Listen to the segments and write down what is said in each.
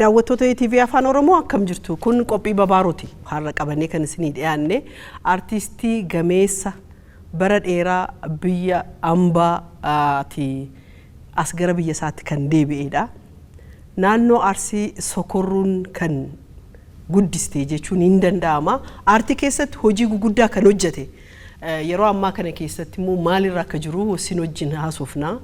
Daawwattoota ETV Afaan Oromoo, akkam jirtu? Kun qophii babaarooti. Har'a qabannee kan isinii dhiyaanne artistii gameessa bara dheeraa biyya ambaati as gara biyya isaatti kan deebi'edha. Naannoo Arsii Sokorruun kan guddiste jechuun hin danda'ama. Aartii keessatti hojii guguddaa kan hojjete. Yeroo ammaa kana keessatti immoo maalirra akka jiru isin wajjin haasofna.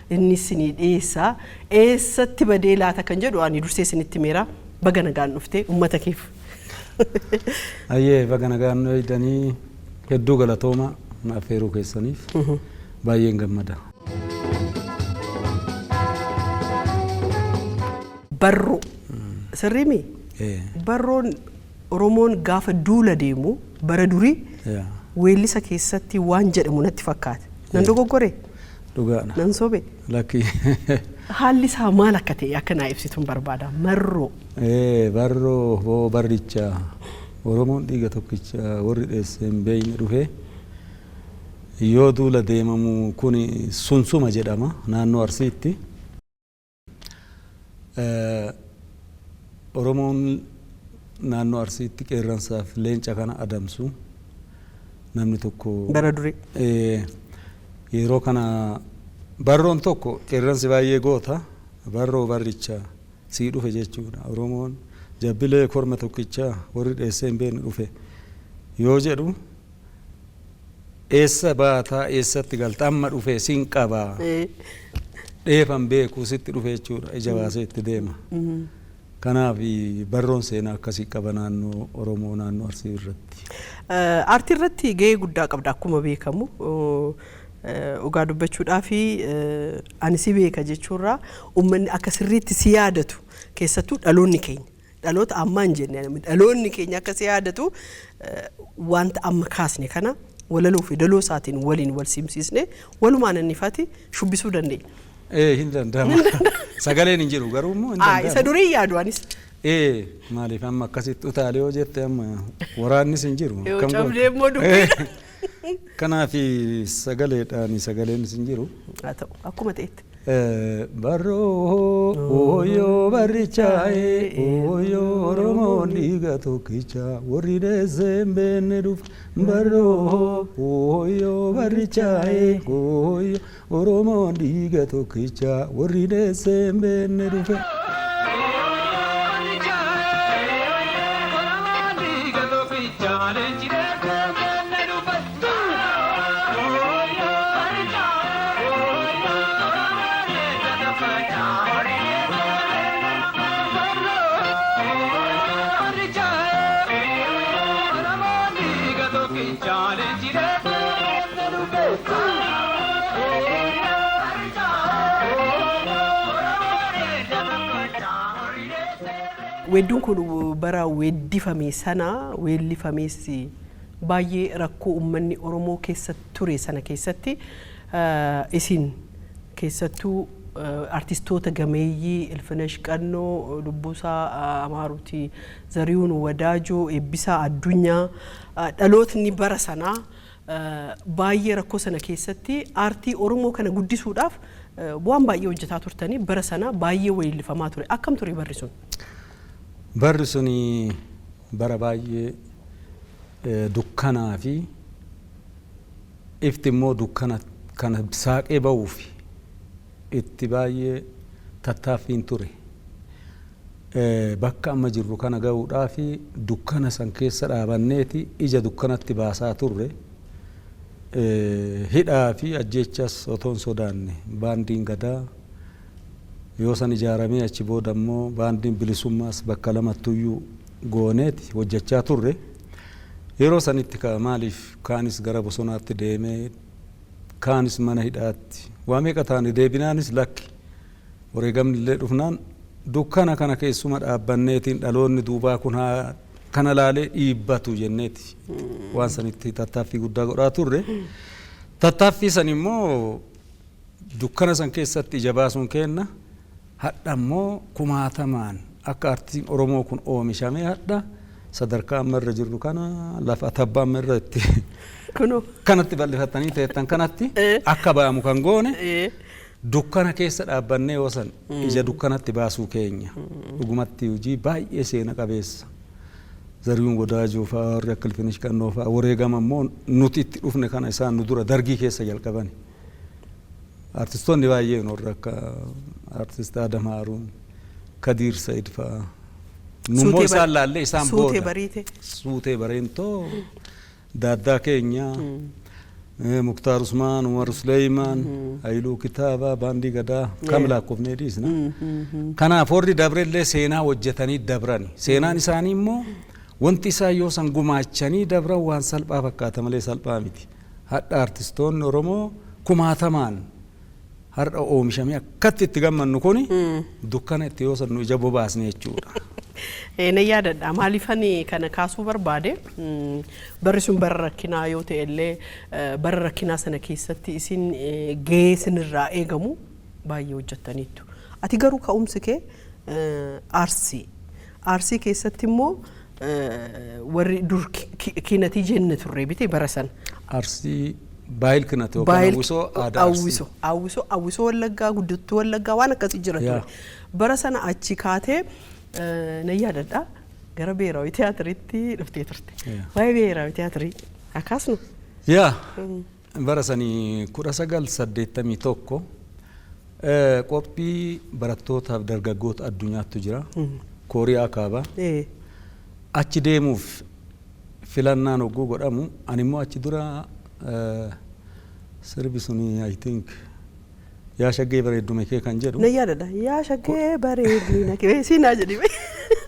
Inni isinii dhiyeessa. Eessatti badee laata kan jedhu ani dursee isinitti himeera. Baga nagaan dhufte uummata keef. Ayyee, baga nagaan nu eegdanii. Hedduu galatooma na affeeruu keessaniif, baay'een gammada. Barroo. Sirriimi? Barroon Oromoon gaafa duula deemu bara durii weellisa keessatti waan jedhamu natti fakkaata. Nan dogoggore? Dhugaadha. Nan sobe? Lakki. Haalli isaa maal akka ta'e akka naa ibsituun barbaada. Marroo. Barroo hoo barricha, Oromoon dhiiga tokkicha, warri dheesse hin beekne dhufe. Yoo duula deemamu kun sunsuma jedhama naannoo Arsiitti. Oromoon naannoo Arsiitti qeerransaaf leenca kana adamsu namni tokko. Bara durii. Yeroo kana barroon tokko, qeerransi baay'ee goota, barroo barricha sii dhufe jechuudha. Oromoon jabbilee korma tokkicha, warri dheessee hin beekne dhufe yoo jedhu, eessa baataa, eessatti galta, amma dhufe sin qabaa, dheefan beeku sitti dhufe jechuudha, ija baasee itti deema. Kanaaf barroon seenaa akkasii qaba naannoo Oromoo naannoo Arsii irratti. Aartii irratti gahee guddaa qabda akkuma beekamu. Dhugaa dubbachuudhaa fi ani si beeka jechuurraa uummanni akka sirriitti si yaadatu, keessattuu dhaloonni keenya. Dhaloota ammaa hin jenne, dhaloonni keenya akka si yaadatu wanta amma kaasne kana walaloo fi daloo isaatiin waliin wal simsiisne walumaan innifati shubbisuu dandeenya. Ee, hin danda'ama. Sagaleen hin jiru garuu immoo hin danda'ama. Isa durii yaadu anis. Ee, maaliif amma akkasitti utaalee yoo jette, amma waraannis hin jiru. Yoo cabdee immoo dubbiidha. Kanaaf sagaleedhaan sagaleenis hin jiru. Haa ta'u, akkuma ta'etti. Barroo ooyoo barrichaa'ee ooyoo, Oromoon dhiiga tokkicha, warri dheessee hin beekne dhufe. Barroo ooyoo barrichaa'ee ooyoo, Oromoon dhiiga tokkicha, warri dheessee hin beekne dhufe. Weedduun kun bara weeddifame sana weellifames baay'ee rakkoo uummanni Oromoo keessa ture sana keessatti isin keessattuu artistoota gameeyyii Ilfinesh Qannoo, Lubbuusaa Amaaruuti, Zariyuun Wadaajoo, Eebbisaa Addunyaa, dhalootni bara sanaa baay'ee rakkoo sana keessatti aartii Oromoo kana guddisuudhaaf waan baay'ee hojjetaa turtanii, bara sana baay'ee weellifamaa ture. Akkam ture barri sun? Barri suni bara baay'ee dukkanaa fi ifti immoo dukkana kana saaqee ba'uuf itti baay'ee tattaaffiin ture. Bakka amma jirru kana ga'uudhaaf dukkana san keessa dhaabanneeti ija dukkanatti baasaa turre. Hidhaa fi ajjeechas otoo hin sodaanne baandiin Gadaa yoo san ijaaramee, achi booda immoo baandiin Bilisummaas bakka lamattuyyuu gooneeti hojjechaa turre. Yeroo sanitti ka maaliif kaanis gara bosonaatti deemee, kaanis mana hidhaatti waa meeqa taane deebinaanis, lakki, wareegamni illee dhufnaan dukkana kana keessuma dhaabbanneetiin dhaloonni duubaa kun haa kana laalee dhiibbatu jenneeti waan sanitti tattaaffii guddaa godhaa turre. Tattaaffii san immoo dukkana san keessatti ija baasuun kenna. Hadha immoo kumaatamaan akka artiin Oromoo kun oomishamee hadha sadarkaa amma irra jirru kana, lafa tabbaa amma irra itti kanatti bal'ifatanii teettan kanatti akka ba'amu kan goone. Dukkana keessa dhaabbannee yoo san ija dukkanatti baasuu keenya dhugumatti hojii baay'ee seena qabeessa. Zariyuun Wadaajoo fa'aa, warri akka Ilfinish Qannoo fa'aa, wareegama immoo nuti itti dhufne kana isaan nu dura Dargii keessa jalqabani. Artistoonni baay'een, warri akka Artist Adam Haaruun, Kadiir Said fa'aa. Nummoo isaan laallee isaan booda. Suutee Bariite. Suutee Bareentoo, Daaddaa keenya, Muktaar Usmaan, Umar Suleymaan, Hayiluu Kitaabaa, Baandii Gadaa kam lakkoofnee dhiisna. Kanaaf warri dabrellee seenaa hojjetanii dabrani. Seenaan isaanii immoo, wanti isaan yoo san gumaachanii dabran, waan salphaa fakkaata malee salphaa miti. Hadha artistoonni Oromoo kumaatamaan har'a oomishamee akkatti itti gammannu kuni dukkana itti yoo san nu ija bobaasne jechuudha. Na yaadadha. Maaliifan kana kaasuu barbaade, barri sun bara rakkinaa yoo ta'e illee, bara rakkinaa sana keessatti isin gahee isinirraa eegamu baay'ee hojjettaniittu. Ati garuu ka'umsi kee Arsii. Arsii keessatti immoo warri dur kinatii jenne turre bite bara sana. Arsii baayil kinate yookaan hawwisoo aadaa Arsii. Hawwisoo, hawwisoo, hawwisoo Wallaggaa, Guddittuu Wallaggaa, waan akkasii jira ture. Bara sana achi kaatee, nan yaadadha, gara Beeraawi Tiyaatiriitti dhuftee turte. Waa'ee Beeraawi Tiyaatirii akaasnu. Yaa, bara sanii 1981 qophii barattootaaf dargaggoota addunyaattu jira. Kooriyaa Kaabaa. Achi deemuuf filannaan hogguu godhamu, ani immoo achi dura sirbi suni, I think, "Yaa Shaggee Bareeddume Kee" kan jedhu. Nan yaadadha. Yaa Shaggee bareedina kee siinaa jedhime.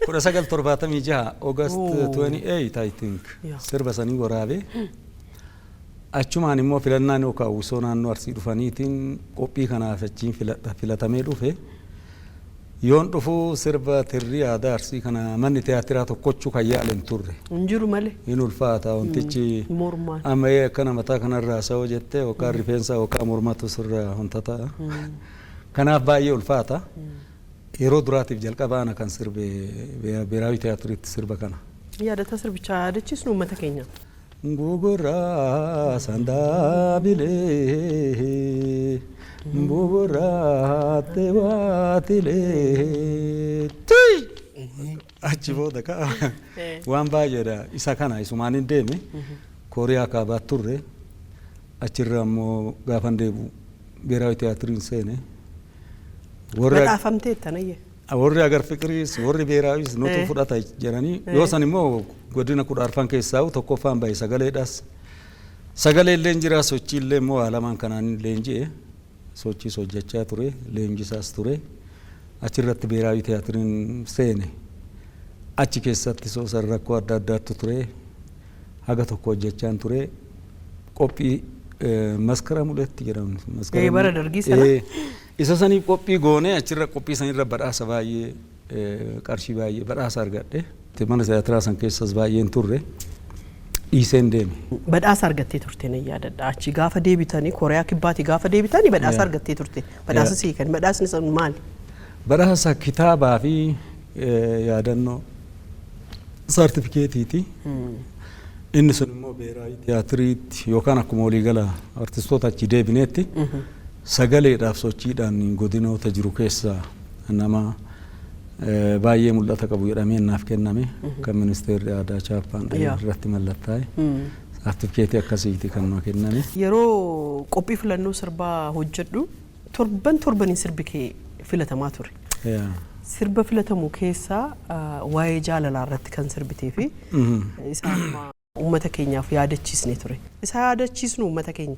1976 August 28, I think, sirba sanii waraabee, achumaan immoo filannaan yookaan hawwisoo naannoo Arsii dhufaniitiin qophii kanaaf achiin filatamee dhufe. Yoon dhufu sirba tirrii aadaa Arsii kana manni tiyaatiraa tokkochuu kan yaale hin turre. Hin jiru malee. Hin ulfaata wantichi. Mormaan. Amma akkana mataa kanarraa sa'oo jettee yookaan rifeensa yookaan mormatu sirraa wanta ta'a. Kanaaf baay'ee ulfaata. Yeroo duraatiif jalqaba ana kan sirbe Beeraawi Tiyaatiriitti sirba kana. Yaadata sirbichaa yaadachiisnu uummata keenya. Gugurraa sandaabilee buburraatte baatilee. Achi booda ka'a waan baay'eedha. Isa kana isumaan hin deeme. Kooriyaa Kaabaatti turre. Achirra immoo gaafan deebi'u Beeraawi Tiyaatiriin seene. Warri Badhaafamteetta nayye. Warri Agar Fiqiriis, warri Beeraawis nutu fudhata jedhanii, yoo san immoo godina 14 keessaa tokkoffaan bahe sagaleedhaas. Sagalee illee jira, sochii illee immoo waa lamaan kanaan leenji'e, sochiis hojjechaa ture, leenjisaas ture. Achirratti Beeraawi Tiyaatiriin seene. Achi keessatti soosan rakkoo adda addaattu ture, haga tokko hojjechaan ture. Qophii Maskara Muletti jedhamu. Bara Dargii sana. Isa saniif qophii goonee, achirra qophii sanirra badhaasa baay'ee, qarshii baay'ee badhaasa argadhe. Mana tiyaatiraa san keessas baay'een turre, dhiiseen deeme. Badhaasa argattee turte, nan yaadadha. Achi gaafa deebitanii, Kooriyaa Kibbaati gaafa deebitanii, badhaasa argattee turte. Badhaasa sii kan badhaasni sun maali? Badhaasa kitaabaa fi yaadannoo saartifikeetiiti. Inni sun immoo Beeraayi Tiyaatiriitti yookaan akkuma waliigala artistoota achi deebineetti sagaleedhaaf sochiidhaan godinoota jiru keessaa nama baay'ee mul'ata qabu jedhamee naaf kenname, kan ministeerri aadaa chaappaan irratti mallattaa'e. Saartifikeetii akkasiiti kan naa kenname. Yeroo qophii filannoo sirbaa hojjedhu torban torbaniin sirbi kee filatamaa ture. Sirba filatamu keessaa waa'ee jaalalaa irratti kan sirbitee fi isa amma uummata keenyaaf yaadachiisne ture. Isa yaadachiisnu uummata keenya.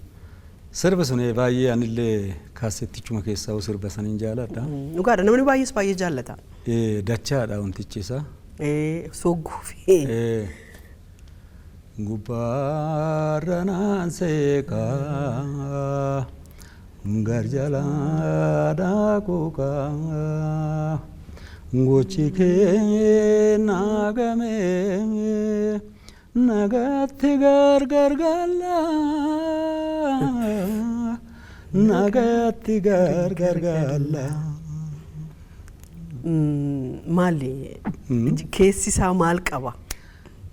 Sirbi sun baay'ee, anillee kaasettichuma keessaa sirba saniin jaaladha. Dhugaadha, namni baay'ees baay'ee jaallata. Dachaadha wantichi isaa. Sogguu fi. Gubbaarra naan seeqaa, garjalaa dhaaquuqaa, gochi kee naagamee nagatti gargar gallaa, nagatti gargar gallaa. Maali? Keessi isaa maal qaba?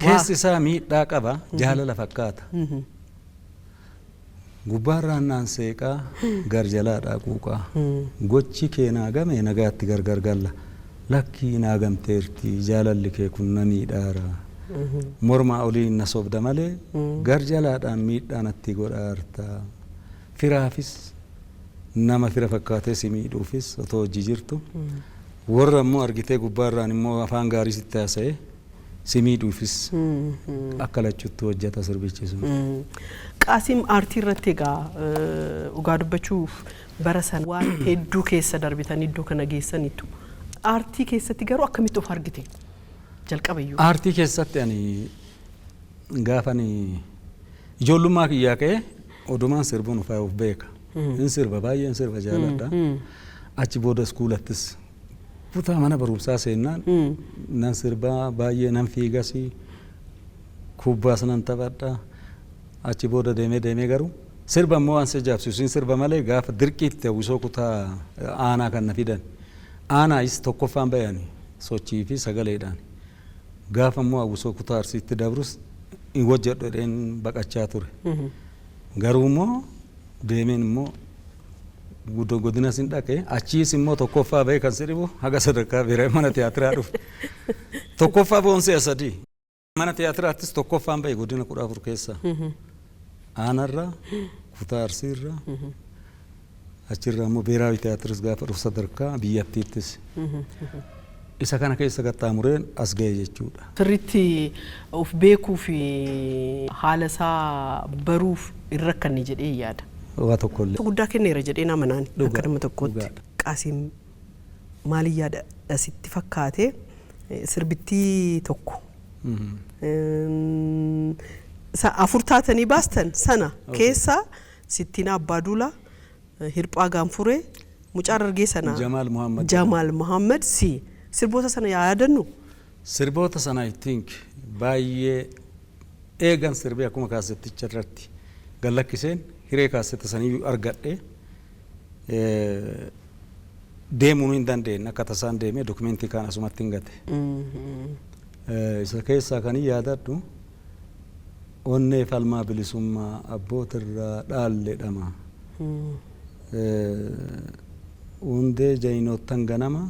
Keessi isaa miidhaa qaba, jaalala fakkaata. Gubbaarraan naan seeqaa, gar jalaadhaa quuqaa. Gochi kee naa game, nagaatti gargar galla. Lakkii, naa gamteerti, jaalalli kee kun na miidhaara. Mormaa oliin na sobda malee gar jalaadhaan miidhaa natti godhaarta. Firaafis, nama fira fakkaatee si miidhuufis otoo hojii jirtu. Warra immoo argitee gubbaarraan immoo afaan gaarii sitti haasa'e si miidhuufis akka lachutti hojjeta sirbichi sun. Qaasim, aartii irratti egaa dhugaa dubbachuuf bara sana waan hedduu keessa darbitanii iddoo kana geessaniitu. Aartii keessatti garuu akkamitti of argite jalqabayyuu? Aartii keessatti ani gaafani ijoollummaa kiyyaa ka'ee odumaan sirbuun of beeka. In sirba, baay'een sirba jaaladha. Achi booda iskuulattis kutaa mana barumsaa seennaan nan sirbaa, baay'ee nan fiigas, kubbaas nan taphadha. Achi booda deemee deemee garuu sirba immoo waan si ajaa'ibsiisu, hin sirba malee gaafa dirqiitti hawwisoo kutaa aanaa kan na fidan. Aanaayis tokkoffaan bayani sochii fi sagaleedhaan. Gaafa immoo hawwisoo kutaa Arsiitti dabrus hin hojjedhu jedheen baqachaa ture. Garuu immoo deemeen immoo godinas hin dhaqe, achiis immoo tokkoffaa bahee, kan si dhibu haga sadarkaa biraa mana tiyaatiraa dhufe. Tokkoffaa boon si'a sadii. Mana tiyaatiraattis tokkoffaan bahe godina 14 keessaa. Aanarraa, kutaa Arsiirraa, achirraa immoo beeraawi tiyaatiris gaafa dhufu sadarkaa biyyattiittis. Isa kana keessa qaxxaamureen as ga'e jechuudha. Sirriitti of beekuu fi haala isaa baruuf hin rakkanne jedhee yaada. Waa tokkollee. Guddaa kenneera jedhee nama naan akka nama tokkootti. Qaasim, maaliin yaada sitti fakkaate sirbittii tokko afur taatanii baastan sana keessa Sittiin Abbaa Duulaa, Hirphaa Gaanfuree, mucaa Harargee sana. Jamaal Muhammad. Jamaal Muhammad si sirboota sana yaa yaadannu. Sirboota sana I think baay'ee eegan sirbee akkuma kaasetticha irratti gallakkiseen hiree kaasetta saniyyuu argadhe deemuu hin dandeenye, akka tasaan deemee dokumentii kaan asumatti hin gate. Isa keessaa kan hin yaadadhu onnee falmaa bilisummaa abbootirraa dhaalle dhama. Hundee jayinoottan ganama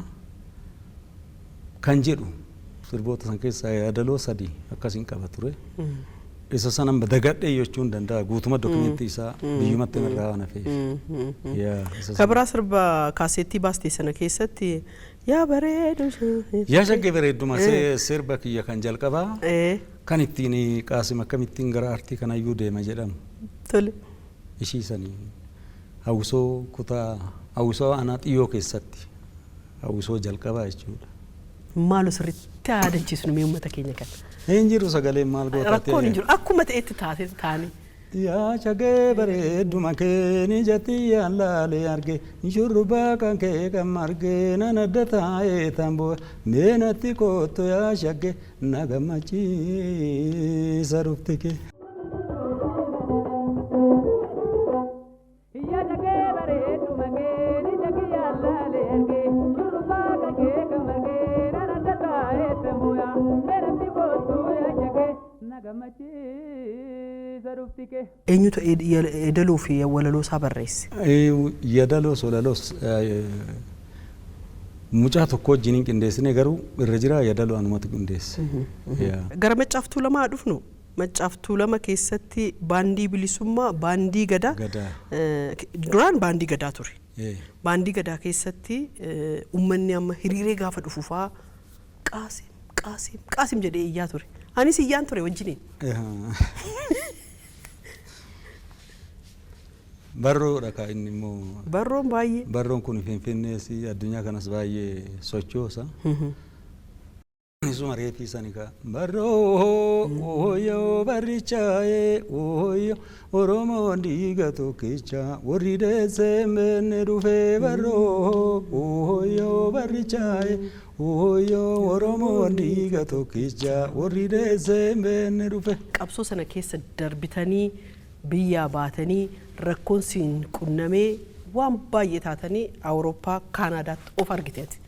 kan jedhu sirboota san keessaa yaadaloo sadi akkasiin qaba ture. Isa sanan dagadhee jechuun danda'a, guutuma dokumentii isaa biyyumatti irraa waan hafeef. Kabiraa sirba kaasettii baaste sana keessatti yaa bareedu. Yaa shaggee bareedduma sirba kiyya kan jalqabaa kan ittiin Qaasim akkamittiin gara aartii kanayyuu deema jedhamu. Ishii sanii hawwisoo kutaa hawwisoo aanaa Xiyyoo keessatti hawwisoo jalqabaa jechuudha. Maalo sirriitti yaadachiisnu mee uummata keenya kana. Hin jiru sagaleen, maal goota? Rakkoon hin jiru, akkuma ta'etti taate taane. Yaa shagee bareedduma kee ni jatti yaan laalee arge, shurrubbaa kan kee kan margee nan adda taa'ee tamboo, mee natti kottu yaa shagge, na gammachiisa dhufti kee. Yaa shagee bareedduma kee ni jatti yaan laalee arge, shurrubbaa kan kee kan margee nan adda taa'ee tambooya, mee natti kottu yaa shagee, na gammachiisa dhufti kee. Eenyutu yeedaloo fi walaloo isaa barreesse? Yeedaloos walaloos mucaa tokko wajjin hin qindeessine, garuu irra jira yeedaloo anumatu qindeesse. Gara Maccaaf Tuulamaa dhufnu. Maccaaf Tuulama keessatti baandii bilisummaa, baandii gadaa. Duraan baandii gadaa ture. Baandii gadaa keessatti uummanni amma hiriiree gaafa dhufu fa'aa "Qaasim, Qaasim, Qaasim" jedhee iyyaa ture. Anis iyyaan ture wajjiniin. Barroodha ka inni immoo. Barroon baay'ee. Barroon kun Finfinnees addunyaa kanas baay'ee sochoosa. Isuma reefii sani ka. Barroo ooyoo barrichaa'ee ooyoo, Oromoon dhiiga tokkicha, warri deessee beenne dhufee. Barroo ooyoo barrichaa'ee ooyoo, Oromoon dhiiga tokkicha, warri deessee beenne dhufe. Qabsoo sana keessa darbitanii biyyaa baatanii, rakkoon siin qunnamee, waan baay'ee taatanii Awurooppaa, Kaanaadaatti of argiteeti.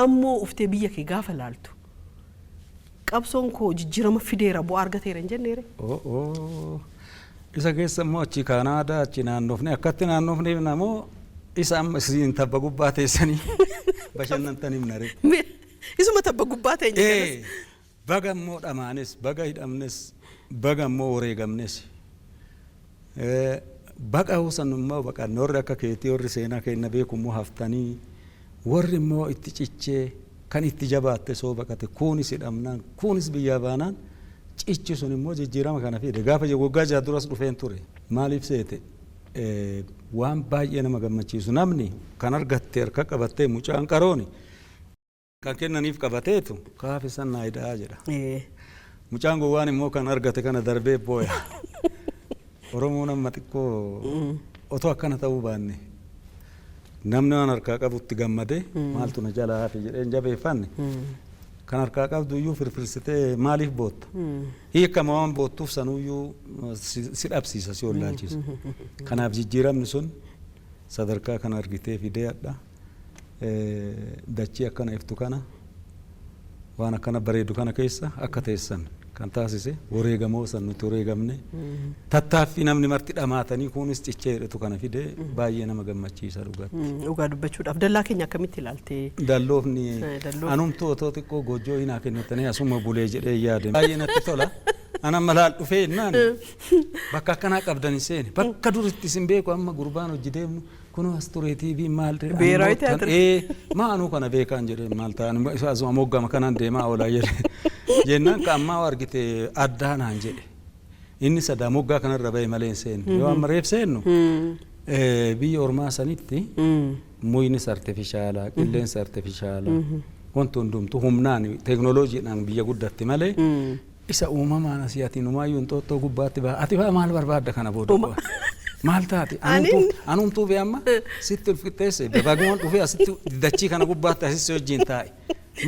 Ammoo uftee biyya kee gaafa laaltu, qabsoon koo jijjiirama fideera, bu'aa argateera hin jenneere? Isa keessa immoo achi Kaanaadaa achi naannofne, akkatti naannofneef namoo isa amma isin tabba gubbaa teessanii bashannantaniif nare. Isuma tabba gubbaa teenya kanas. Baga immoo dhamaanes, baga hidhamnes, baga immoo wareegamnes. Baqa san immoo baqanne, warri akka keetii, warri seenaa keenya beeku immoo haftanii, warri immoo itti cichee kan itti jabaatte soo baqate, kuunis hidhamnaan, kuunis biyyaa baanaan, cichi sun immoo jijjiirama kana fide. Gaafa waggaa 6 duras dhufeen ture. Maaliif seete, waan baay'ee nama gammachiisu, namni kan argatte harka qabattee, mucaan qarooni kan kennaniif qabateetu kaafi san naa hidhaa jedha. Mucaan gowwaan immoo kan argate kana darbee booya. Oromoon amma xiqqoo otoo akkana ta'uu baanne, namni waan harkaa qabutti gammadee maaltu na jalaa hafe jedheen jabeeffanne, kan harkaa qabdu iyyuu firfirsitee maaliif bootta? Hiikama waan boottuuf sanuyyuu si dhabsiisa, si wallaalchisa. Kanaaf jijjiiramni sun sadarkaa kana argitee fidee hadha. Dachii akkana iftu kana, waan akkana bareedu kana keessa akka teessan kan taasise wareegamoo san nuti wareegamne, tattaaffii namni marti dhamaatanii, kunis cichee jedhetu kana fide, baay'ee nama gammachiisa dhugatti. Dhugaa dubbachuudhaaf dallaa keenya akkamitti ilaalte? Dalloofni anumtuu otoo xiqqoo goojjoo hinaa kennitanii asuma bulee jedhee yaade, baay'ee natti tola. An amma laal dhufee jennaan bakka akkanaa qabdan hin seene, bakka duritti isin beeku, amma gurbaan hojii deemnu kunoo as ture TV maal ta'e. Beeraawi tiyaatira. Maa anuu kana beekaan jedhee, maal ta'an asuma moggama kanaan deemaa oolaa jedhe jennaan, ka ammaa argite addaa naan jedhe. Inni sadaa moggaa kanarra bahe malee hin seenne. Yoo amma reef seennu, biyya ormaa sanitti muynis artifishaalaa, qilleensa artifishaalaa, wanti hundumtu humnaan teeknooloojiidhaan biyya guddatti malee, isa uumamaan asii ati numaayyuu Inxooxxoo gubbaatti ba'a. Ati ba'a, maal barbaadda kana booda? Maal taate? Anumtuu bee amma sitti ulfixxeesse, bagumaan dhufee asitti dachii kana gubbaatti asitti wajjin taa'e.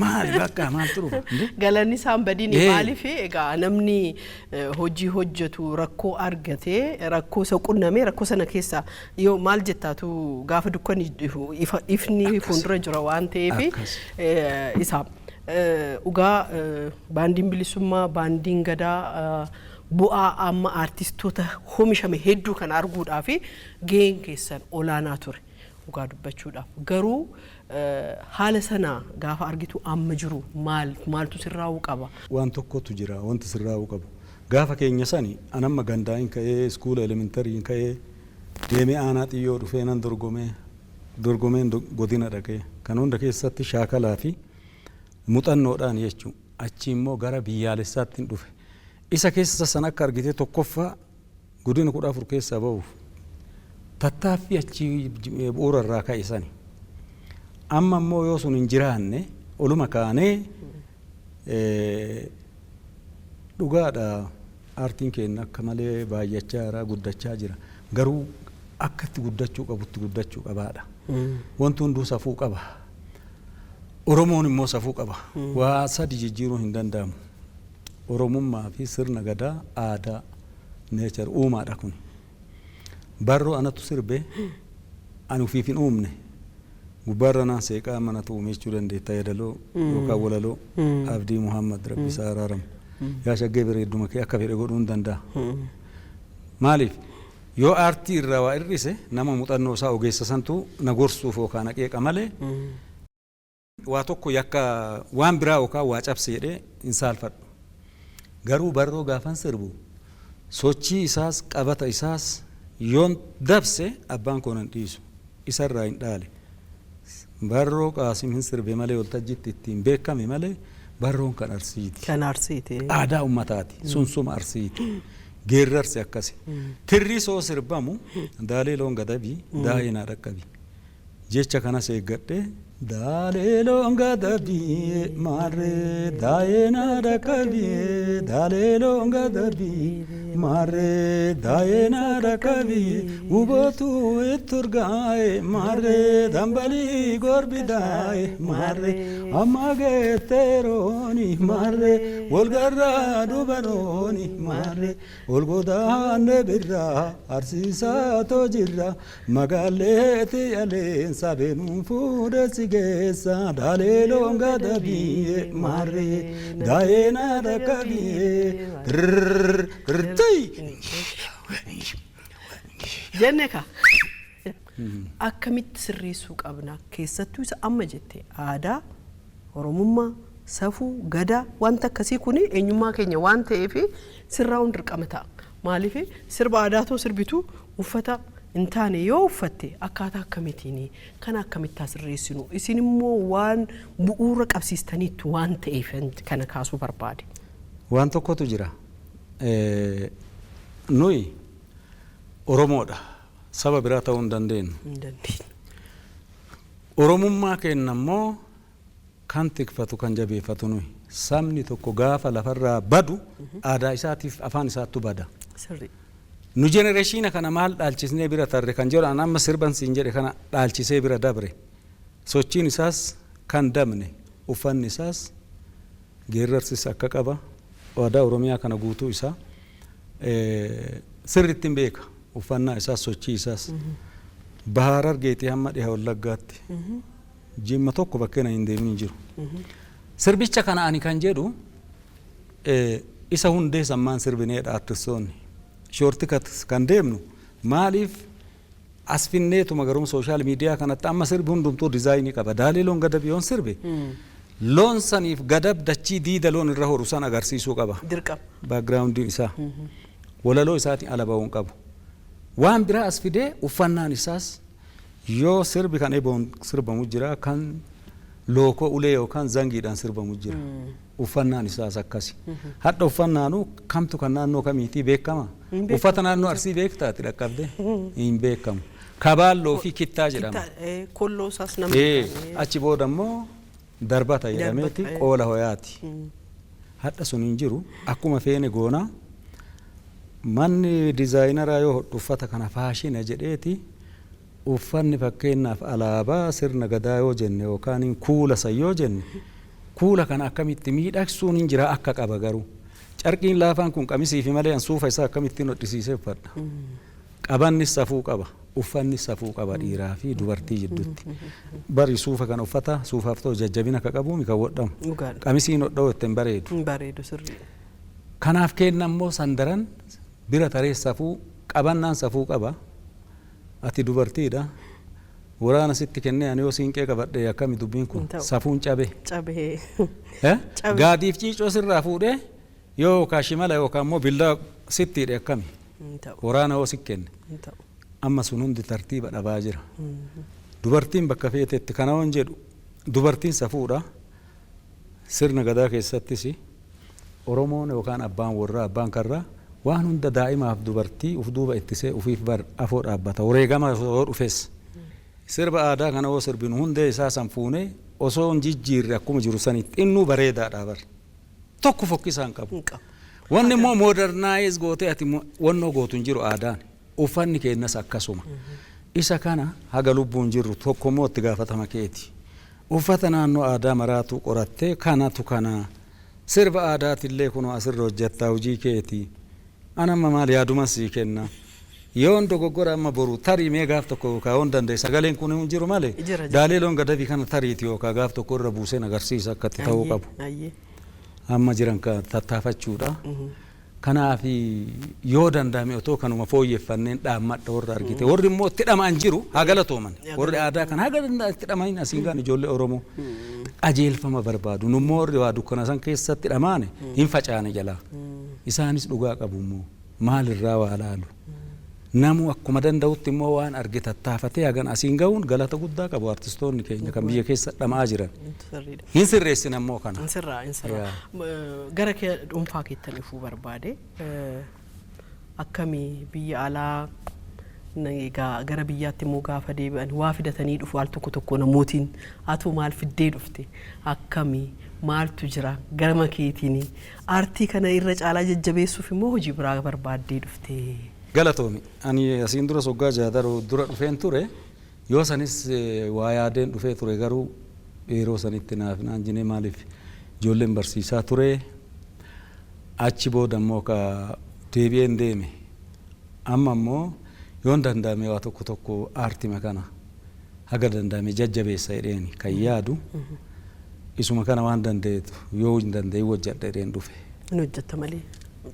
Maali bakka maaltu dhufa? Galanni isaan badiin. Maaliif egaa namni hojii hojjetu rakkoo argatee, rakkoo isa qunnamee, rakkoo sana keessa yoo maal jettaatu, gaafa dukkanni ifni fuuldura jira waan ta'eef isa dhugaa baandiin bilisummaa, baandiin gadaa bu'aa amma aartistoota oomishame hedduu kana arguudhaaf gaheen keessan olaanaa ture dhugaa dubbachuudhaaf. Garuu haala sana gaafa argitu amma jiru maal maaltu sirraa'uu qaba? Waan tokkotu jira wanti sirraa'uu qabu. Gaafa keenya sani anamma gandaayin ka'ee, iskuula elementaryin ka'ee deemee, aanaa xiyyoo dhufee nan dorgomee, dorgomeen godina dhaqee, kan hunda keessatti shaakalaa fi muuxannoodhaan jechuun achi immoo gara biyyaalessaatti hin dhufe. Isa keessa san akka argite tokkoffaa godina 14 keessaa ba'uuf tattaaffii achi bu'uura irraa ka'e sani. Amma immoo yoo sun hin jiraanne, oluma kaanee, dhugaadha, aartiin keenya akka malee baay'achaa jira, guddachaa jira. Garuu akka itti guddachuu qabutti guddachuu qabaadha. Wanti hunduu safuu qaba. Oromoon immoo safuu qaba. Waa sadi jijjiiruun hin danda'amu. Oromummaa fi sirna gadaa, aadaa, nature, uumaadha kun. Barroo anatu sirbe, ani ofiif hin uumne. Gubbaarra naan seeqaa manatu uume jechuu dandeetta, yadaloo yookaan walaloo Abdii Muhammad, Rabbi isaa araaramu. Yaa shaggee bareedduma kee akka fedhe godhuu hin danda'a. Maaliif, yoo aartii irraa waa hir'ise, nama muuxannoo isaa ogeessa santu na gorsuuf yookaan na qeeqa malee, waa tokko yakka waan biraa yookaan waa cabse jedhee hin saalfadhu. Garuu barroo gaafan sirbu sochii isaas qabata isaas yoon dabse abbaan koo nan dhiisu. Isarraa hin dhaale. Barroo Qaasim hin sirbe malee, waltajjiitti ittiin beekame malee, barroon kan Arsiiti. Kan Arsiiti. Aadaa ummataati. Sunsuma Arsiiti. Geerrarsi akkasi. Tirri soo sirbamu daalee loon gadabii daa'ee naa dhaqqabi. Jecha kanas eeggadhee, daalee loon gadabii maarree daa'ee naa dhaqqabii, daalee loon gadabii maarree daa'ee naa dhaqqabii, gubootu itti urgaa'e maarree dambalii gorbi daa'e maarree amma geetteerooni maarree walgarraa dubarooni maarree ol godaanne birraa arsiisaa jirra magaalleetti aleensa beenuun fuudhe si geessa, daalee loon gadabii maarree daa'ee na dhaqqabii. Jenne ka. Akkamitti sirreessuu qabna? Keessattuu isa amma jette, aadaa, Oromummaa, safuu, gadaa, wanta akkasii kun eenyummaa keenya waan ta'eef sirraa'uun dirqama ta'a. Maaliif sirba aadaa too sirbitu uffata hin taane yoo uffatte, akkaataa akkamitiin kana akkamitti haa sirreessinu? Isin immoo waan bu'uura qabsiistaniittu waan ta'eef kana kaasuu barbaade. Waan tokkotu jira. Nuyi Oromoodha. Saba biraa ta'uu hin dandeenyu. Hin dandeenyu. Oromummaa keenya immoo kan tikfatu, kan jabeeffatu nuyi. Sabni tokko gaafa lafarraa badu aadaa isaatiif afaan isaattu bada. Nu generation kana maal dhaalchisnee bira tarre kan jedhu, an amma sirban siin jedhe kana dhaalchisee bira dabre. Sochiin isaas kan dabne, uffanni isaas, geerrarsis akka qaba. Aadaa Oromiyaa kana guutuu isaa sirriitti hin beeka. Uffannaa isaas, sochii isaas. Baha Harargeetii hamma dhiha Wallaggaatti. Jimma tokko bakkeen hin deemin hin jiru. Sirbicha kana ani kan jedhu isa hundee sammaan sirbineedha artistoonni. Shortcut kan deemnu maaliif as finneetuma garuu social media kanatti amma sirbi hundumtuu design qaba. Daalee loon gadab yoon sirbe, loon saniif gadab dachii diida loon irra horu san agarsiisuu qaba. Dirqama. Backgroundiin isaa. Walaloo isaatiin ala ba'uu hin qabu. Waan biraa as fidee uffannaan isaas yoo sirbi kan eboon sirbamu jira, kan lookoo ulee yookaan zangiidhaan sirbamu jira. Uffannaan isaas akkasi. Hadha uffannaanuu kamtu kan naannoo kamiitii beekama? Hin beekamu. Uffata naannoo Arsii beektaati dhaqqabde? Hin beekamu. Kabaalloo fi kittaa jedhama. Kolloo isaas nama. Achi booda immoo darbata jedhameeti. Darbata. Qoola hoyaati. Hadha sun hin jiru. Akkuma feene goonaa. Manni designeraa yoo hodhu uffata kana fashion jedheeti, uffanni fakkeenyaaf alaabaa sirna gadaa yoo jenne yookaan kuula san yoo jenne, kuula kana akkamitti miidhagsuun hin jira akka qaba, garuu carqiin laafaan kun qamisii fi malee an suufa isaa akkamittiin hodhisiisee uffadha? Qabannis safuu qaba. Uffanni safuu qaba dhiiraa fi dubartii jidduutti. Bari suufa kana uffata suufaaf ta'u jajjabina akka qabuumi kan hodhamu. Qamisiin hodha'u ittiin bareedu. Hin bareedu, sirrii. Kanaaf kenna immoo sandaran bira taree safuu qabannaan safuu qaba. Ati dubartiidha. Waraana sitti kennee ani yoo siinqee qabadhe akkami dubbiin kun? Hin ta'u. Safuun cabe. Cabee. Eh? Cabe. Gaadiif ciicoo sirraa fuudhee yoo yookaan shimala yookaan immoo billaa sitti hidhe akkami? Hin ta'u. Waraana yoo si kenne. Hin ta'u. Amma sun hundi tartiiba dhabaa jira. Dubartiin bakka feetetti kana waan jedhu, dubartiin safuudha. Sirna gadaa keessattis Oromoon yookaan abbaan warraa, abbaan karraa waan hunda daa'imaaf dubartii uf duuba ittisee ufiif bar afoo dhaabbata. Wareegama yoo dhufes. Sirba aadaa kana yoo sirbinu hundee isaa san fuunee osoo hin jijjiirre akkuma jiru sanitti innuu bareedaadha bar. Tokko fokkisaa hin qabu. Hin qabu. Wanni immoo modernize gootee ati wannoo gootu hin jiru aadaan. Uffanni keenyas akkasuma. Isa kana haga lubbuun jirru tokko immoo itti gaafatama keeti. Uffata naannoo aadaa maraatu qorattee kanatu kana. Sirba aadaatillee kunoo asirra hojjettaa, hojii keeti. An amma maal yaaduman sii kenna. Yoon dogoggora amma boru tarii mee gaaf tokko yookaan yoon danda'e sagaleen kun hin jiru malee Jira, jira. daalee loon gadabii kana tariiti yookaan gaaf tokko irra buuseen agarsiisa akka itti ta'uu qabu. Amma jiran ka tattaafachuudha. Kanaaf yoo danda'ame otoo kanuma fooyyeffanneen dhaammadha warra argite. Warri immoo itti dhama'an jiru haa galatooman. Warri aadaa kana haga danda'an itti dhama'in asiin gaan ijoollee Oromoo qajeelfama barbaadu. Nummoo warri waa dukkana san keessatti dhamaane hin facaane jalaa. Isaanis dhugaa qabu immoo maalirraa waa laalu. Namu akkuma danda'utti immoo waan arge tattaafatee hagan asiin ga'uun galata guddaa qabu artistoonni keenya kan biyya keessa dhama'aa jiran. Sirriidha. Hin sirreessin ammoo kana. Insirraa, insirraa. Gara kee dhuunfaa keettan dhufuu barbaade. Akkamii biyya alaa egaa gara biyyaatti immoo gaafa deebi'an waa fidatanii dhufu al tokko tokko namootiin, atu maal fiddee dhufte? Akkamii, maaltu jira garama keetiin? Aartii kana irra caalaa jajjabeessuuf immoo hojii biraa barbaaddee dhufte? Galatoomi. Ani asiin dura soggaa jaadaruu dura dhufeen ture. Yoo sanis waa yaadeen dhufee ture, garuu yeroo sanitti naaf naan jinee, maaliif ijoolleen barsiisaa ture. Achi booda immoo ka deebi'een deeme. Amma immoo yoon danda'ame waa tokko tokko aartima kana haga danda'ame jajjabeessa jedheen kan yaadu. Isuma kana waan danda'eetu yoo hin danda'in hojjedha jedheen dhufe. Hin hojjetta malee.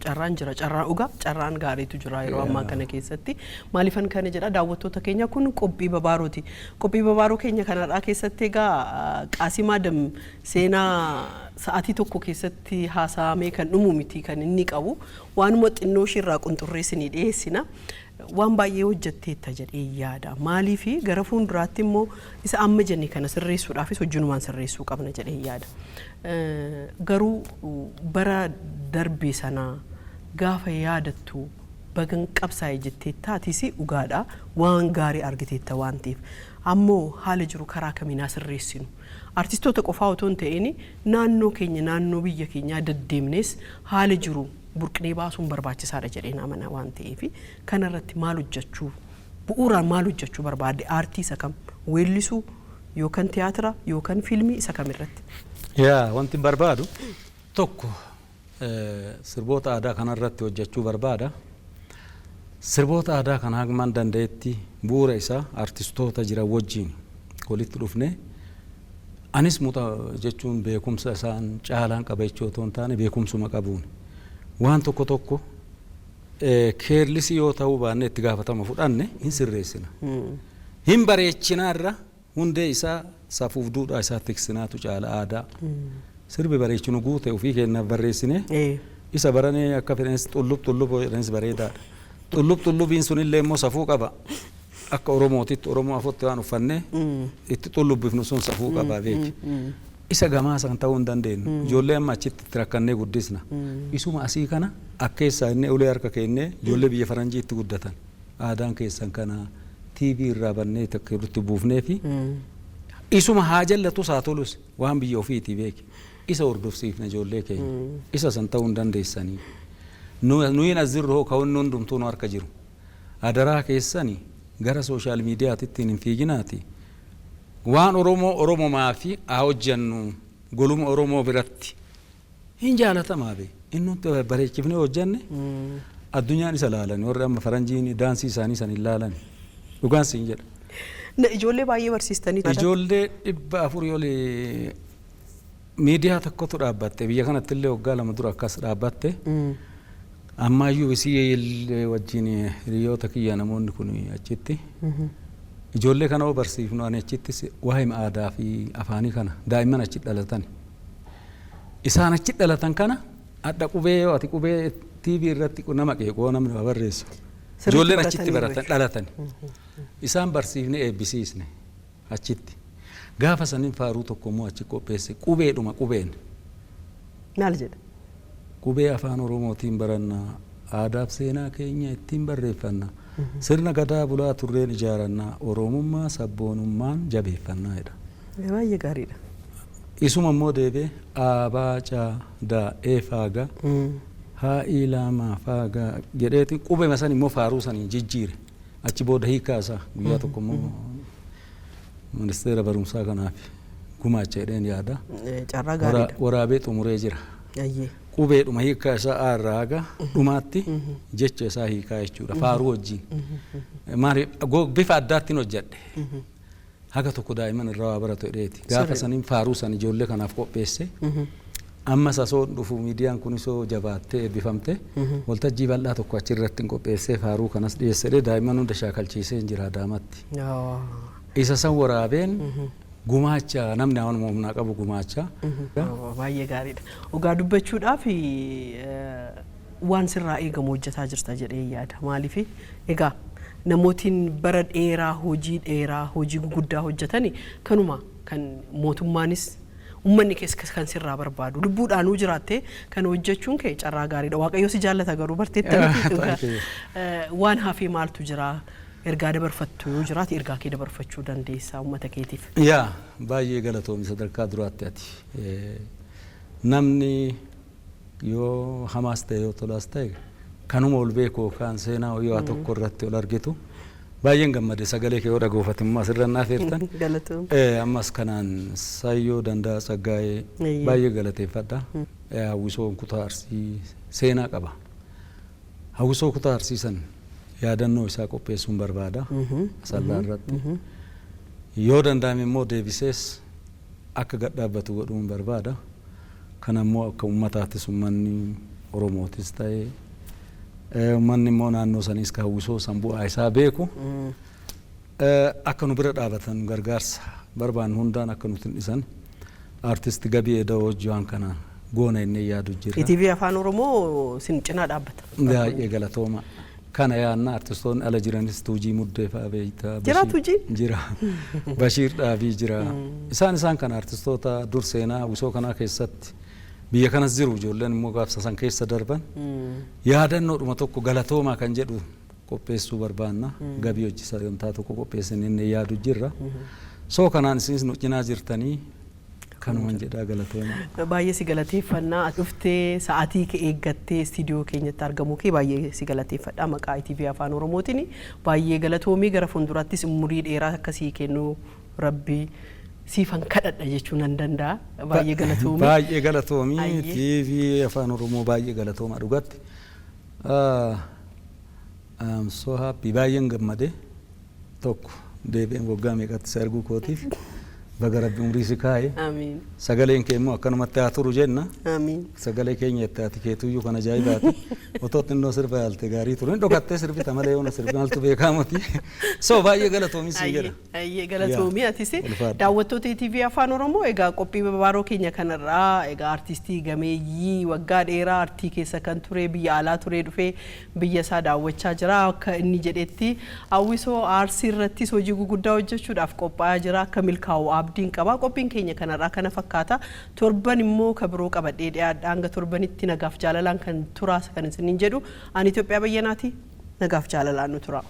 Carraan jira, carraan dhugaa, carraan gaariitu jira yeroo ammaa kana keessatti. Maaliifan kana jedha? Daawwattoota keenya, kun qophii babaarooti. Qophii babaaroo keenya kanarraa keessatti egaa Qaasim Adam seenaa sa'aatii tokko keessatti haasa'amee kan dhumu miti. Kan inni qabu waanuma xinnoo ishiirraa qunxurree isinii dhiyeessina. Waan baay'ee hojjetteetta jedhee yaada. Maaliifi gara fuulduraatti immoo isa amma jenne kana sirreessuudhaafis hojiinumaan sirreessuu qabna jedhee yaada. Garuu bara darbe sana gaafa yaadattu bagan qabsaa'e jetteetta, atis dhugaadha, waan gaarii argiteetta waan ta'eef. Ammoo haala jiru karaa kamiin haa sirreessinu? Artistoota qofaa otoo hin ta'in naannoo keenya, naannoo biyya keenyaa deddeemnes haala jiru burqinee baasuun barbaachisaadha jedheen amana. Waan ta'eef kanarratti maal hojjechuu, bu'uuraan maal hojjechuu barbaadde? Aartii isa kam, weellisuu yookaan tiyaatira yookaan fiilmii isa kam irratti? Yaa, wanti barbaadu tokko sirboota aadaa kanarratti hojjechuu barbaada. Sirboota aadaa kana hagman danda'etti bu'uura isaa artistoota jiran wajjin walitti dhufne, anis muxa jechuun beekumsa isaan caalaan qaba jechuu otoo hin taane, beekumsuma qabuun waan tokko tokko careless yoo ta'uu baanne itti gaafatama fudhanne hin sirreessina. Hin bareechinaarra hundee isaa safuuf duudhaa isaa tiksinaatu caala aadaa. Sirbi bareechinu guute ofii keenyaaf barreessine isa baranee akka fedhanis xullub xullub jedhanis bareedaadha. Xullub xullubiin sunillee immoo safuu qaba. Akka Oromootitti Oromoo afotti waan uffannee itti xullubbifnu sun safuu qaba beeki. Isa gamaa san ta'uu hin dandeenyu. Ijoollee amma achitti itti rakkannee guddisna. Isuma asii kana akkeessaa inni ulee harka keennee ijoollee biyya faranjiitti guddatan. Aadaan keessan kana TV irraa bannee takka irratti buufnee fi isuma haa jallatus haa tolus waan biyya ofiitii beeki. Isa hordofsiifna ijoollee keenya. Isa san ta'uu hin dandeessanii. Nuyin as jirru hoo ka'uun hundumtuu nu harka jiru. Adaraa keessani gara social mediaatitti hin fiiginaati. Waan Oromoo Oromomaa fi haa hojjennu, goluma Oromoo biratti hin jaalatamaa be. Inni bareechifnee hojjenne addunyaan isa laalani, warri amma faranjiin daansii isaanii san hin laalani. Dhugaan siin jedha. Ijoollee baay'ee barsiistanii. Ijoollee 400 oli miidiyaa tokkotu dhaabbatte. Biyya kanatti illee waggaa 2 dura akkas dhaabbatte. Ammaayyuu isii wajjin hiriyoota kiyya namoonni kun achitti. Ijoollee kana hoo barsiifnu, ani achittis waa'ee aadaa fi afaanii kana daa'imman achi dhalatan. Isaan achi dhalatan kana adda qubee yoo ati qubee TV irratti nama qeeqoo namni waa barreessu. Ijoolleen achitti baratan dhalatan. Isaan barsiifne, eebbisiisne achitti. Gaafa saniin faaruu tokko immoo achi qopheesse, qubeedhuma qubeen. Maal jedha? Qubee Afaan Oromootiin barannaa, aadaaf seenaa keenya ittiin barreeffanna, sirna gadaa bulaa turreen ijaarannaa, Oromummaa sabboonummaan jabeeffannaa jedha. Baay'ee gaariidha. Isuma immoo deebi'ee A baa caa daa e faagaa haa ilaamaa faagaa jedheeti qubema san immoo faaruu sanii jijjiire. Achi booda hiikaa isaa guyyaa tokko immoo ministeera barumsaa kanaaf gumaacha jedheen yaada. Carraa gaariidha. Waraabee xumuree jira. Qubeedhuma hiikaa isaa A irraa haga dhumaatti jecha isaa hiikaa jechuudha. Faaruu wajjin. Maali, bifa addaattiin hojjedhe. Haga tokko daa'imman irraa waa baratu jedheeti. Gaafa saniin faaruu san ijoollee kanaaf qopheesse. Ammas asoo dhufu miidiyaan kun isoo jabaattee eebbifamte waltajjii bal'aa tokko achirratti hin qopheessee faaruu kanas dhiyeessedhe, daa'imman hunda shaakalchiisee hin jira Adaamatti. Isa san waraabeen gumaacha, namni waanuma humnaa qabu gumaacha. Baay'ee gaariidha. Dhugaa dubbachuudhaaf waan sirraa eegamu hojjetaa jirta jedhee yaada. Maaliif, egaa namootiin bara dheeraa, hojii dheeraa, hojii guguddaa hojjetani kanuma kan mootummaanis uummanni keessa kan sirraa barbaadu lubbuudhaanuu jiraattee kan hojjechuun kee carraa gaariidha. Waaqayyo si jaallata garuu barteetta. Waan hafee maaltu jira? Ergaa dabarfattu yoo jiraate ergaa kee dabarfachuu dandeessa uummata keetiif. Yaa, baay'ee galatoomi. Sadarkaa duraatti ati namni yoo hamaas ta'e yoo tolaas ta'e kanuma ol beeku yookaan seenaa yoo tokko irratti ol argitu baay'een gammade. Sagalee kee yoo dhagoofate immoo asirra naaf eertan. Galatoom. Ammas kanaan Sayyoo Danda'a Tsaggaa'ee baay'ee galateeffadha. Hawwisoon kutaa Arsii seenaa qaba. Hawwisoo kutaa Arsii san yaadannoo isaa qopheessuun barbaada. Asallaa irratti. Yoo danda'ame immoo deebisees akka gad dhaabbatu godhuun barbaada. Kana immoo akka uummataattis uummanni Oromootis ta'ee, uummanni immoo naannoo saniis ka hawwisoo san bu'aa isaa beeku akka nu bira dhaabatan, gargaarsa barbaannu hundaan akka nuti hin dhisan, artist Gabii Eda'oo hojii waan kana goona inni yaadu jira. ETV Afaan Oromoo sin cinaa dhaabbata. Baay'ee galatooma. Kana yaadna, artistoonni ala jiranis Tuujii Muddee fa'aa beektaa. Jira Tuujii? Jira. Bashiir Dhaabii jira. Isaan kana artistoota dur seenaa hawwisoo kanaa keessatti biyya kanas jiru, ijoolleen immoo gaafsa san keessa darban yaadannoodhuma tokko galatoomaa kan jedhu qopheessuu barbaanna. Gabii hojii sagantaa tokko qopheessin inni yaadu jirra. So kanaan isinis nu cinaa jirtanii, kanuman jedhaa, galatooma. Baay'ee si galateeffannaa. Dhuftee sa'aatii kee eeggattee istiidiyoo keenyatti argamuu kee baay'ee si galateeffadha maqaa ETV Afaan Oromootiin. Baay'ee galatoomii, gara fuulduraattis umurii dheeraa akkasii kennuu Rabbii siifan kadhadha jechuu nan danda'a. Baay'ee galatoomii. Baay'ee galatoomii. TV Afaan Oromoo baay'ee galatooma dhugatti. I'm so happy, baay'een gammade. Tokko deebi'een waggaa meeqatti si arguu kootiif, baga Rabbi umrii si kaa'e. Amiin. Sagaleen kee immoo akkanumatti haa turu jenna. Amiin. Sagalee keenya itti ati keetuyyuu kan ajaa'ibaati. Otoo xinnoo sirba yaalte gaarii ture. Dhokattee sirbita malee yoona sirbi maaltu beekamuti. So baay'ee galatoomii siin jedha. Ayyee, galatoomii atis. Ulfaadha. Daawwattoota ETV Afaan Oromoo, egaa qophii babaaroo keenya kanarraa egaa artistii gameeyyii waggaa dheeraa artii keessa kan ture, biyya alaa ture, dhufee biyya isaa daawwachaa jira. Akka inni jedhetti hawwisoo Arsii irrattis hojii guguddaa hojjechuudhaaf qophaa'aa jira. Akka milkaa'u abdiin qaba. Qophiin keenya kanarraa kana fakkaata. Torban immoo ka biroo qabadhee dhiyaadha. Hanga torbanitti nagaaf jaalalaan kan turaas kan isiniin jedhu ani Itoophiyaa Bayyanaati. Nagaaf jaalalaan nu tura.